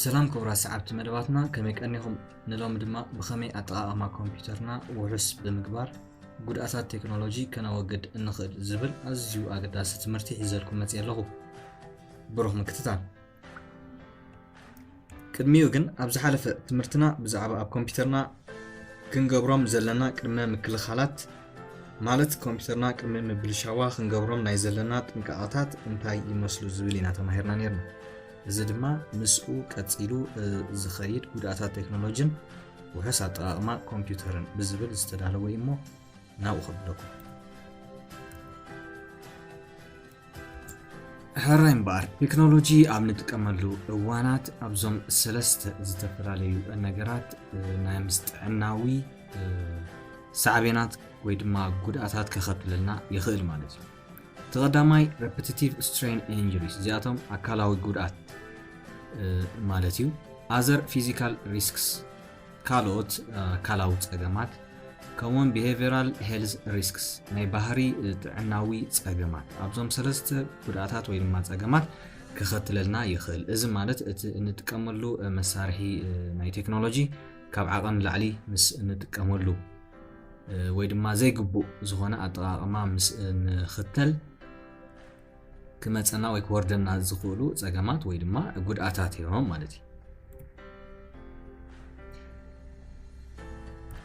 ሰላም ክቡራት ሰዓብቲ መደባትና፣ ከመይ ቀኒኹም? ንሎሚ ድማ ብኸመይ ኣጠቓቕማ ኮምፒውተርና ውሑስ ብምግባር ጉድኣታት ቴክኖሎጂ ከነወግድ እንኽእል ዝብል ኣዝዩ ኣገዳሲ ትምህርቲ ሒዘልኩም መፅየ ኣለኹ። ብሩኽ ምክትታል። ቅድሚኡ ግን ኣብ ዝሓለፈ ትምህርትና ብዛዕባ ኣብ ኮምፒውተርና ክንገብሮም ዘለና ቅድመ ምክልኻላት፣ ማለት ኮምፒውተርና ቅድሚ ምብልሻዋ ክንገብሮም ናይ ዘለና ጥንቃቐታት እንታይ ይመስሉ ዝብል ኢና ተማሂርና ነይርና። እዚ ድማ ምስኡ ቀፂሉ ዝኸይድ ጉድኣታት ቴክኖሎጂን ውሑስ ኣጠቓቕማ ኮምፒውተርን ብዝብል ዝተዳለወ እዩ እሞ ናብኡ ከብለኩም። ሕራይ እምበኣር ቴክኖሎጂ ኣብ ንጥቀመሉ እዋናት ኣብዞም ሰለስተ ዝተፈላለዩ ነገራት ናይ ምስ ጥዕናዊ ሳዕቤናት ወይ ድማ ጉድኣታት ከኸትለልና ይኽእል ማለት እዩ። እቲ ቀዳማይ repetitive strain injuries፣ እዚኣቶም ኣካላዊ ጉድኣት ማለት እዩ። Other physical risks፣ ካልኦት ኣካላዊ ፀገማት፣ ከምኡውን behavioral health risks፣ ናይ ባህሪ ጥዕናዊ ፀገማት። ኣብዞም ሰለስተ ጉድኣታት ወይ ድማ ፀገማት ከኸትለልና ይኽእል። እዚ ማለት እቲ እንጥቀመሉ መሳርሒ ናይ ቴክኖሎጂ ካብ ዓቐን ላዕሊ ምስ እንጥቀመሉ ወይ ድማ ዘይግቡእ ዝኾነ ኣጠቓቕማ ምስ ንኽተል ክመፀና ወይ ክወርደና ዝኽእሉ ፀገማት ወይ ድማ ጉድኣታት እዮም ማለት እዩ።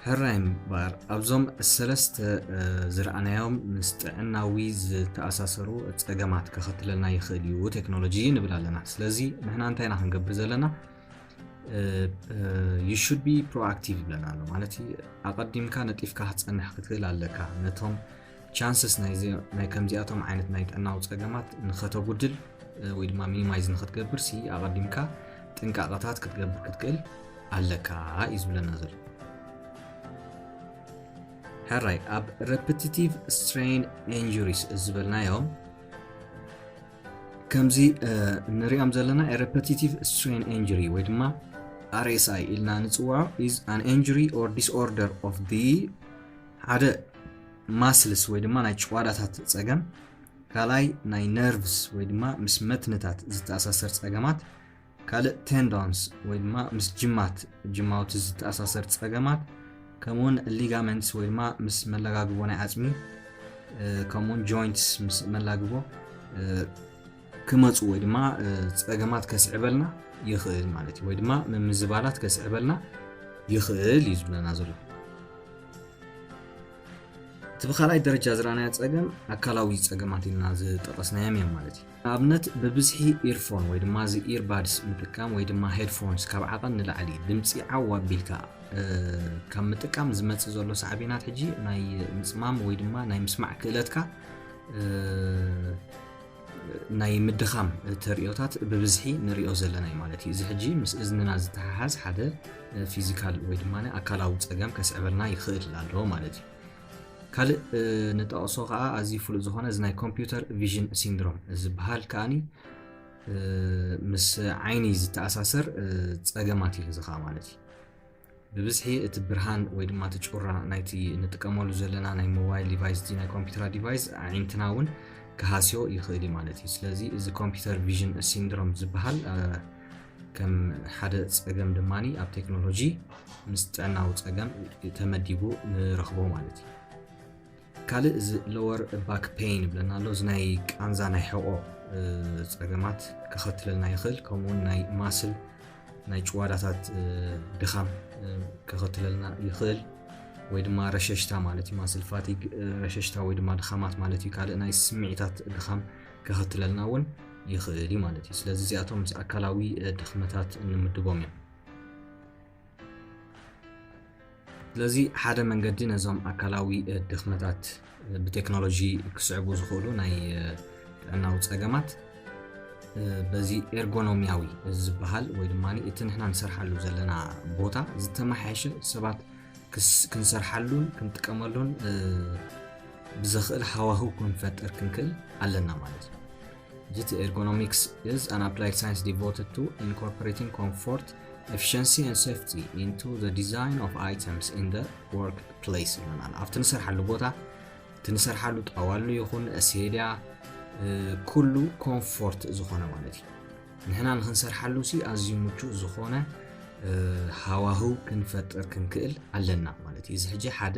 ሕራይ እምበኣር ኣብዞም ሰለስተ ዝረኣናዮም ምስ ጥዕናዊ ዝተኣሳሰሩ ፀገማት ከኸትለልና ይኽእል እዩ ቴክኖሎጂ ንብል ኣለና። ስለዚ ንሕና እንታይ ኢና ክንገብር ዘለና? You should be proactive ይብለና ኣሎ። ማለት ኣቐዲምካ ነጢፍካ ክትፀንሕ ክትክእል ኣለካ። ነቶም chances ናይ ከምዚኣቶም ዓይነት ናይ ጥዕናዊ ፀገማት ንኸተጉድል ወይ ድማ ሚኒማይዝ ንክትገብር ሲ ኣቐዲምካ ጥንቃቐታት ክትገብር ክትክእል ኣለካ እዩ ዝብለና ዘሎ። ሕራይ ኣብ repetitive strain injuries ዝበልናዮም ከምዚ ንሪኦም ዘለና repetitive strain injury ወይ ድማ R S I ኢልና ንፅውዖ is an injury or disorder of the ሓደ muscles ወይ ድማ ናይ ጭዋዳታት ፀገም፣ ካልኣይ ናይ nerves ወይ ድማ ምስ መትንታት ዝተኣሳሰር ፀገማት፣ ካልእ tendons ወይ ድማ ምስ ጅማት ጅማውቲ ዝተኣሳሰር ፀገማት፣ ከምኡውን ligaments ወይ ድማ ምስ መለጋግቦ ናይ ዓፅሚ፣ ከምኡውን joints ምስ መላግቦ ክመፁ ወይ ድማ ፀገማት ከስዕበልና ይኽእል ማለት እዩ። ወይ ድማ ምምዝባላት ከስዕበልና ይኽእል እዩ ዝብለና ዘሎ። እቲ ብካልኣይ ደረጃ ዝረኣናዮ ፀገም ኣካላዊ ፀገማት ኢልና ዝጠቐስናዮም እዮም ማለት እዩ። ንኣብነት ብብዝሒ earphone ወይ ድማ እዚ earbuds ምጥቃም ወይ ድማ headphones ካብ ዓቐን ንላዕሊ ድምፂ ዓው ኣቢልካ ካብ ምጥቃም ዝመፅእ ዘሎ ሳዕቤናት ሕጂ ናይ ምፅማም ወይ ድማ ናይ ምስማዕ ክእለትካ ናይ ምድኻም ተርእዮታት ብብዝሒ ንሪኦ ዘለና እዩ ማለት እዩ። እዚ ሕጂ ምስ እዝንና ዝተሓሓዝ ሓደ ፊዚካል ወይ ድማ ኣካላዊ ፀገም ከስዕበልና ይኽእል ኣሎ ማለት እዩ። ካልእ ንጠቕሶ ከዓ ኣዝዩ ፍሉጥ ዝኾነ እዚ ናይ ኮምፒውተር ቪዥን ሲንድሮም ዝበሃል ከዓኒ ምስ ዓይኒ ዝተኣሳሰር ፀገማት እዩ እዚ ከዓ ማለት እዩ። ብብዝሒ እቲ ብርሃን ወይ ድማ እቲ ጩራ ናይቲ ንጥቀመሉ ዘለና ናይ ሞባይል ዲቫይስ፣ ናይ ኮምፒውተራ ዲቫይስ ኣዒንትና እውን ክሃስዮ ይኽእል እዩ ማለት እዩ። ስለዚ እዚ ኮምፒውተር ቪዥን ሲንድሮም ዝበሃል ከም ሓደ ፀገም ድማ ኣብ ቴክኖሎጂ ምስ ጥዕናዊ ፀገም ተመዲቡ ንረኽቦ ማለት እዩ። ካልእ እዚ lower back pain ይብለና ኣሎ። እዚ ናይ ቃንዛ ናይ ሕቆ ፀገማት ከኸትለልና ይኽእል። ከምኡውን ናይ ማስል ናይ ጭዋዳታት ድኻም ከኸትለልና ይኽእል ወይ ድማ ረሸሽታ ማለት እዩ። ማስል ፋቲግ ረሸሽታ ወይ ድማ ድኻማት ማለት እዩ። ካልእ ናይ ስምዒታት ድኻም ከኸትለልና እውን ይኽእል እዩ ማለት እዩ። ስለዚ እዚኣቶም ምስ ኣካላዊ ድኽመታት ንምድቦም እዮም። ስለዚ ሓደ መንገዲ ነዞም ኣካላዊ ድኽመታት ብቴክኖሎጂ ክስዕቡ ዝኽእሉ ናይ ጥዕናዊ ፀገማት በዚ ኤርጎኖሚያዊ ዝበሃል ወይ ድማ እቲ ንሕና ንሰርሓሉ ዘለና ቦታ ዝተመሓየሸ ሰባት ክንሰርሓሉን ክንጥቀመሉን ብዘኽእል ሃዋህው ክንፈጥር ክንክእል ኣለና ማለት እዩ። Ergonomics is an applied science devoted to incorporating comfort, efficiency and safety into the design of items in the workplace ይብለናል። ኣብቲ ንሰርሓሉ ቦታ፣ እቲ ንሰርሓሉ ጣዋሉ ይኹን ሴድያ ኩሉ ኮምፎርት ዝኾነ ማለት እዩ። ንሕና ንኽንሰርሓሉ ሲ ኣዝዩ ምቹእ ዝኾነ ሃዋህው ክንፈጥር ክንክእል ኣለና ማለት እዩ። እዚ ሕጂ ሓደ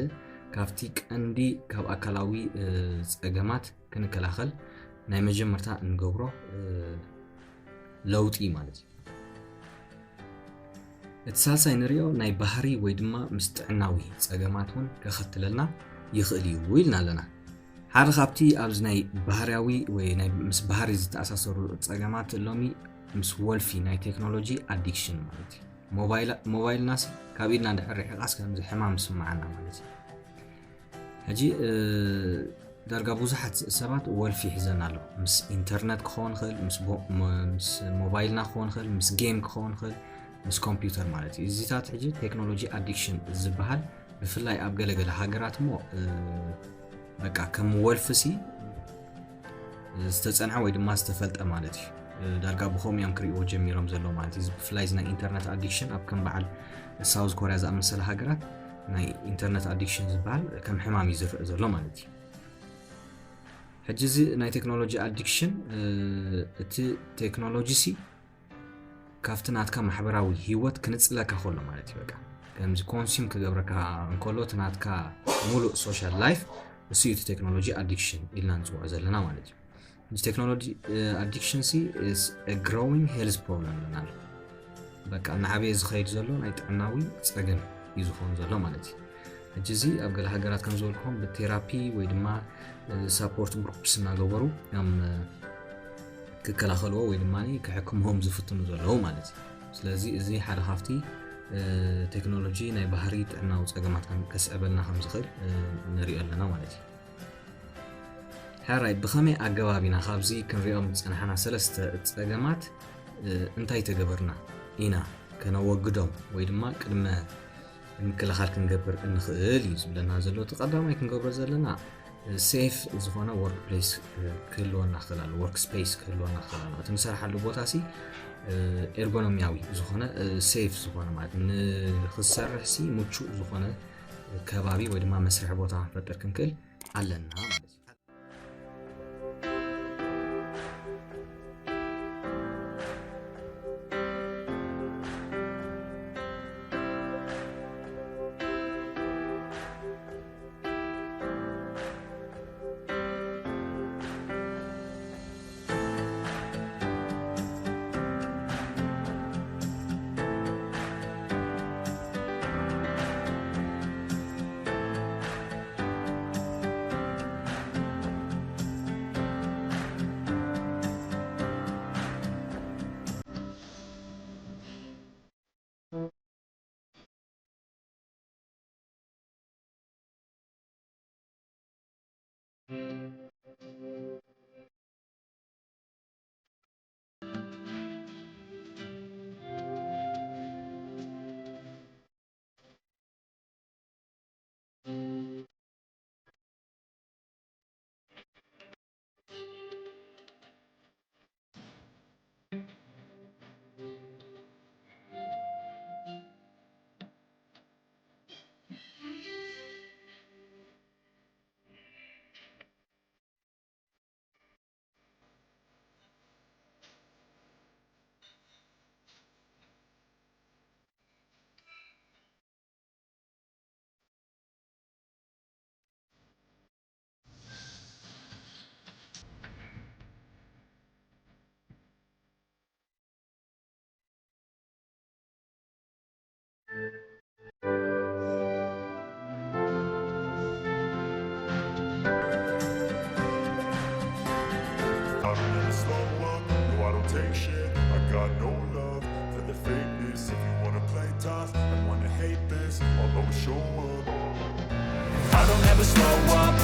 ካብቲ ቀንዲ ካብ ኣካላዊ ጸገማት ክንከላኸል ናይ መጀመርታ እንገብሮ ለውጢ ማለት እዩ። እቲ ሳልሳይ ንሪኦ ናይ ባህሪ ወይ ድማ ምስ ጥዕናዊ ጸገማት እውን ከኸትለልና ይኽእል እዩ ኢልና ኣለና። ሓደ ካብቲ ኣብዚ ናይ ባህርያዊ ወይ ናይ ምስ ባህሪ ዝተኣሳሰሩ ጸገማት ሎሚ ምስ ወልፊ ናይ ቴክኖሎጂ ኣዲክሽን ማለት እዩ። ሞባይልና ካብ ኢድና እንድሕር ርሒቓስ ከምዚ ሕማም ዝስምዓና ማለት እዩ። ሕጂ ዳርጋ ብዙሓት ሰባት ወልፊ ይሕዘና ኣሎ። ምስ ኢንተርነት ክኸውን ይኽእል፣ ምስ ሞባይልና ክኸውን ይኽእል፣ ምስ ጌም ክኸውን ይኽእል፣ ምስ ኮምፒውተር ማለት እዩ። እዚታት ሕጂ ቴክኖሎጂ ኣዲክሽን ዝበሃል ብፍላይ ኣብ ገለገለ ሃገራት እሞ በቃ ከም ወልፊ ሲ ዝተጸንዐ ወይ ድማ ዝተፈልጠ ማለት እዩ። ዳርጋ ብኸምኡ እዮም ክርእይዎ ጀሚሮም ዘሎ ማለት እዩ። ብፍላይ እዚ ናይ ኢንተርነት ኣዲክሽን ኣብ ከም በዓል ሳውዝ ኮርያ ዝኣመሰለ ሃገራት ናይ ኢንተርነት ኣዲክሽን ዝበሃል ከም ሕማም እዩ ዝረአ ዘሎ ማለት እዩ። ሕጂ እዚ ናይ ቴክኖሎጂ ኣዲክሽን እቲ ቴክኖሎጂ ሲ ካብቲ ናትካ ማሕበራዊ ህይወት ክንጽለካ ከሎ ማለት እዩ። በቃ ከምዚ ኮንሱም ክገብረካ እንከሎ እቲ ናትካ ሙሉእ ሶሻል ላይፍ እሱ እዩ እቲ ቴክኖሎጂ ኣዲክሽን ኢልና ንጽውዖ ዘለና ማለት እዩ። እዚ ቴክኖሎጂ ኣዲክሽን ሲ is a growing health problem ኢልና ኣሎ። በቃ እናዓበየ ዝኸይድ ዘሎ ናይ ጥዕናዊ ጸገም እዩ ዝኾን ዘሎ ማለት እዩ። ሕጂ እዚ ኣብ ገለ ሃገራት ከም ዝበልኩኹም ብቴራፒ ወይ ድማ ሳፖርት ግሩፕስ እናገበሩ እዮም ክከላኸልዎ ወይ ድማ ክሕክምዎም ዝፍትኑ ዘለዉ ማለት እዩ። ስለዚ እዚ ሓደ ካብቲ ቴክኖሎጂ ናይ ባህሪ ጥዕናዊ ጸገማት ከስዕበልና ከም ዝኽእል ንሪኦ ኣለና ማለት እዩ። ሕራይ ብኸመይ ኣገባብ ኢና ካብዚ ክንሪኦም ዝጸናሕና ሰለስተ ጸገማት እንታይ ተገበርና ኢና ከነወግዶም ወይ ድማ ቅድመ ምክልኻል ክንገብር እንኽእል እዩ ዝብለና ዘሎ። እቲ ቀዳማይ ክንገብሮ ዘለና ሴፍ ዝኾነ ወርክ ፕሌስ ክህልወና ክእል ኣሎ፣ ወርክ ስፔስ ክህልወና ክእል ኣሎ። እቲ ንሰርሓሉ ቦታ ሲ ኤርጎኖሚያዊ ዝኾነ ሴፍ ዝኾነ ማለት ንኽሰርሕ ሲ ምቹእ ዝኾነ ከባቢ ወይ ድማ መስርሒ ቦታ ክንፈጥር ክንክእል ኣለና ማለት እዩ። I don't ever slow up, no, I don't take shit. I got no love for the fakeness. If you wanna play tough and wanna hate this, I'll always show up. I don't ever slow up,